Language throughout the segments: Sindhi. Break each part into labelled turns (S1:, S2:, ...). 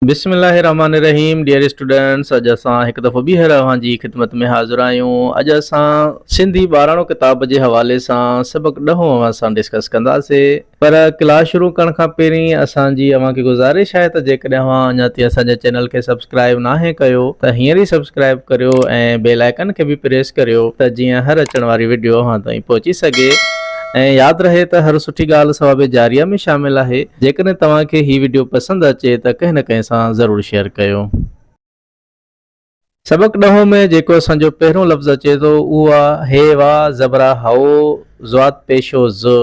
S1: بسم الله الرحمن الرحيم ڊيئر اسٽوڊنٽس اڄ اسان هڪ دفعو ٻيهر اوهان جي خدمت ۾ حاضر آهيون اڄ اسان سنڌي ٻاراڻو ڪتاب جي حوالي سان سبق ڏهون اوهان سان ڊسڪس ڪنداسي پر ڪلاس شروع ڪرڻ کان پهرين اسان جي اوهان کي گذارش آهي ته جيڪڏهن اوهان اڃا تائين اسان جي چينل کي سبسڪرائب ناهي ڪيو ته هينئر ئي سبسڪرائب ڪريو ۽ بيل آئيڪن کي به پريس ڪريو ته جيئن هر اچڻ واري وڊيو اوهان تائين پهچي سگهي ۽ ياد رهي ته هر سٺي ڳالهه ثواب جاريه ۾ شامل آهي جيڪڏهن توهان کي هي وڊيو پسند اچي ته ڪنهن نه ڪنهن سان ضرور شيئر ڪيو. سبق ڏهون ۾ جيڪو اسان جو پهريون لفظ اچي ٿو اهو آ هي وا زبرا هئو ضاد پيشو ز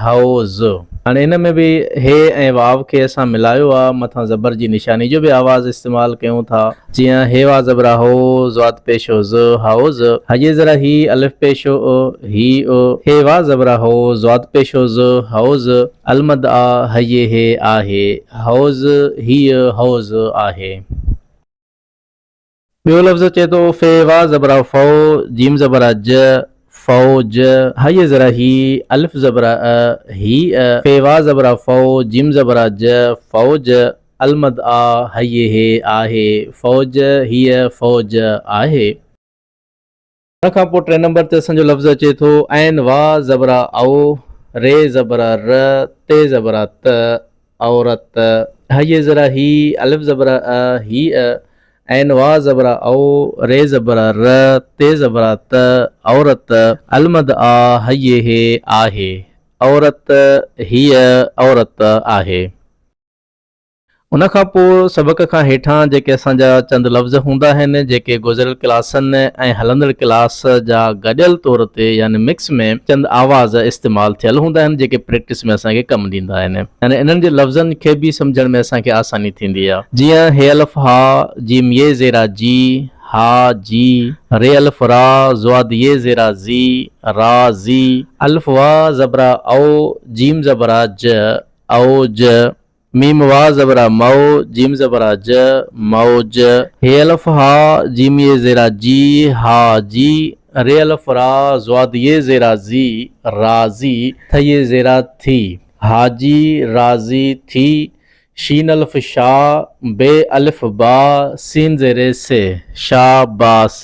S1: هئو ز. هاڻي ان ۾ به هي ۽ واو کي اسان ملايو آ مٿان زبر جي نشاني جو به آواز استعمال ڪيون ٿا. جيئن هي وا زبرا هو، ضاد پيشو ز، هائو ز، هجي ذرا هي، الف پيشو ا، هي ا، هي وا زبرا هو، ضاد پيشو ز، هائو ز، المد آ، هيي هي، آهي، هائو ز، هيء، هائو ز، آهي. ٻيو لفظ اچي ٿو، في وا زبرا فو، جيم زبرا ج، فو ج، هيي ذرا هي، الف زبرا ا، هي ا، في وا زبرا فو، جيم زبرا ج، فو ج، المد آ، هيء هي، آهي، فوج، هيء فوج، آهي. ان کان پوء ٽئين نمبر تي اسان جو لفظ اچي ٿو عين وا زبرا او، ري زبرا ر، تي زبرا ت، عورت، هيء زرا هي، الف زبرا ا، هيء، عين وا زبرا او، ري زبرا ر، تي زبرا ت، عورت، المد آ، هيء هي، آهي، عورت، هيء عورت، آهي. ان کان پوء سبق کان هيٺان جيڪي اسان جا چند لفظ هوندا آهن جيڪي گذريل ڪلاسن ۽ هلندڙ ڪلاس جا گڏيل طور تي يعني مڪس ۾ چند آواز استعمال ٿيل هوندا آهن جيڪي پريڪٽس ۾ اسان کي ڪم ڏيندا آهن يعني انهن جي لفظن کي به سمجهڻ ۾ اسان کي آساني ٿيندي آهي جيئن هي الف ها جيم يي زيرا جي ها جي ري الف را ضاد يي زيرا زي را زي الف وا زبرا او جيم زبرا ج او ج ميم وا زبرا مئو، جيم زبرا ج، مئو ج. هي الف ها، جيم يي زيرا جي، ها جي. ري الف را، ضاد يي زيرا زي، را زي. ٿ يي زيرا ٿي، حاجي، راضي، ٿي. شين الف شا، بي الف با، سين زير سي، شا با س،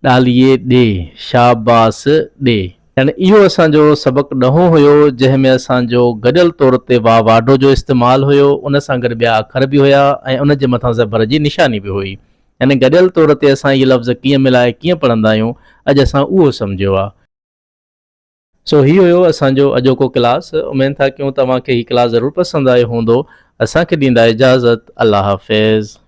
S1: ڏال يي ڏي، شا با س ڏي. يعني اهو اسان جو سبق ڏهون هيو جنهن ۾ اسان جو گڏيل طور تي وا واڍو جو استعمال هيو ان سان گڏ ٻيا اکر به هيا ۽ ان جي مٿان زبر جي نشاني به هئي يعني گڏيل طور تي اسان اهي لفظ ڪيئن ملائي ڪيئن پڙهندا آهيون اڄ اسان اهو سمجهيو آ. سو هي هيو اسان جو اڄوڪو ڪلاس اميد ٿا ڪيون توهان کي هي ڪلاس ضرور پسند آيو هوندو اسان کي ڏيندا اجازت الله حافظ.